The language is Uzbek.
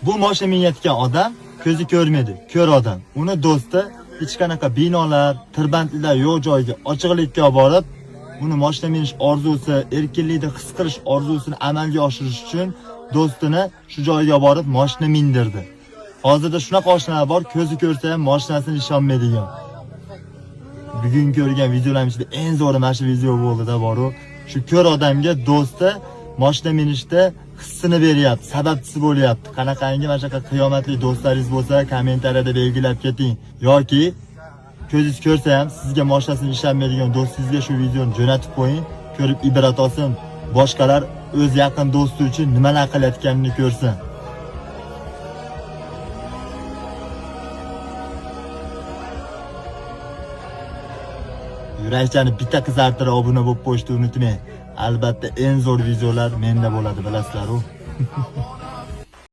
Bu mashina minayotgan odam ko'zi ko'rmaydi, ko'r odam. Uni do'sti hech qanaqa binolar, tirbandliklar yo'q joyga, ochiqlikka olib borib, uni mashina minish orzusi, erkinlikni his qilish orzusini amalga oshirish uchun do'stini shu joyga borib mashina mindirdi. Hozirda shunaqa oshnalar bor, ko'zi ko'rsa ham mashinasini ishonmaydigan. Bugun ko'rgan videolarim ichida eng zo'ri mana shu video bo'ldi-da boru. Shu ko'r odamga do'sti mashina minishda hissini beryapti, sababchisi bo'lyapti. Qanaqangi mana shunaqa qiyomatli do'stlaringiz bo'lsa, kommentariyada belgilab keting yoki ko'zingiz ko'rsa ham sizga mashinasini ishlanmaydigan do'stingizga shu videoni jo'natib qo'ying, ko'rib ibrat olsin. Boshqalar o'z yaqin do'sti uchun nimalar qilayotganini ko'rsin. Yurakchani bitta qizartirib obuna bo'lib qo'yishni unutmang. Albatta eng zo'r videolar menda bo'ladi, bilasizlar-u.